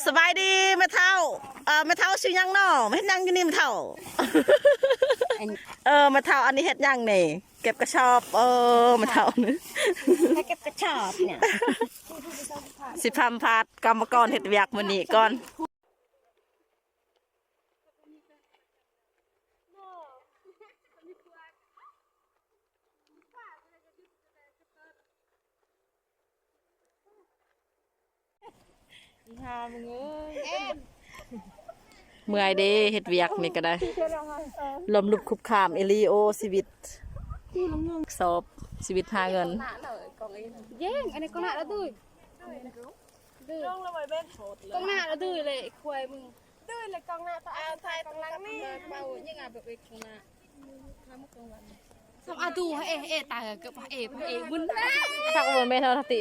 ສະບາຍດີແມ່ເຖົ້າ. ເອີ ແມ່ເຖົ້າຊື່ຫຍັງນໍ? ມາເຮັດຫຍັງຢູ່ນີ້ແມ່ເຖົ້າ? ເອີ ແມ່ເຖົ້າ ອັນນີ້ເຮັດຫຍັງນີ້? ເກັບກະສອບ. ເອີ ແມ່ເຖົ້ານີ້ ມາເກັບກະສອບນີ້. ຊິສຳພາດກຳມະກອນເຮັດວຽກມື້ນີ້ກ່ອນ. ອີຫ່າ ມຶງເອີຍ ເມື່ອຍເດ້ ເຮັດວຽກນີ້ກະໄດ້ ລົ້ມລຸບຄຸບຄາມອີ່ຫຼີ. ໂອ ຊີວິດ ສອບ ຊີວິດຫາເງິນ. ເຢັງ ອັນນີ້ກອງໜ້າລະດຸຍ ກອງໜ້າລະດຸຍເລີຍ ຄວາຍມຶງ. ສຳອາດູ ເອ ເອ ຕາຍ ເກືອບ ເອ ເອ ບຸນ ທັກບໍ່ແມ່ນເຮົາທັກຕິ.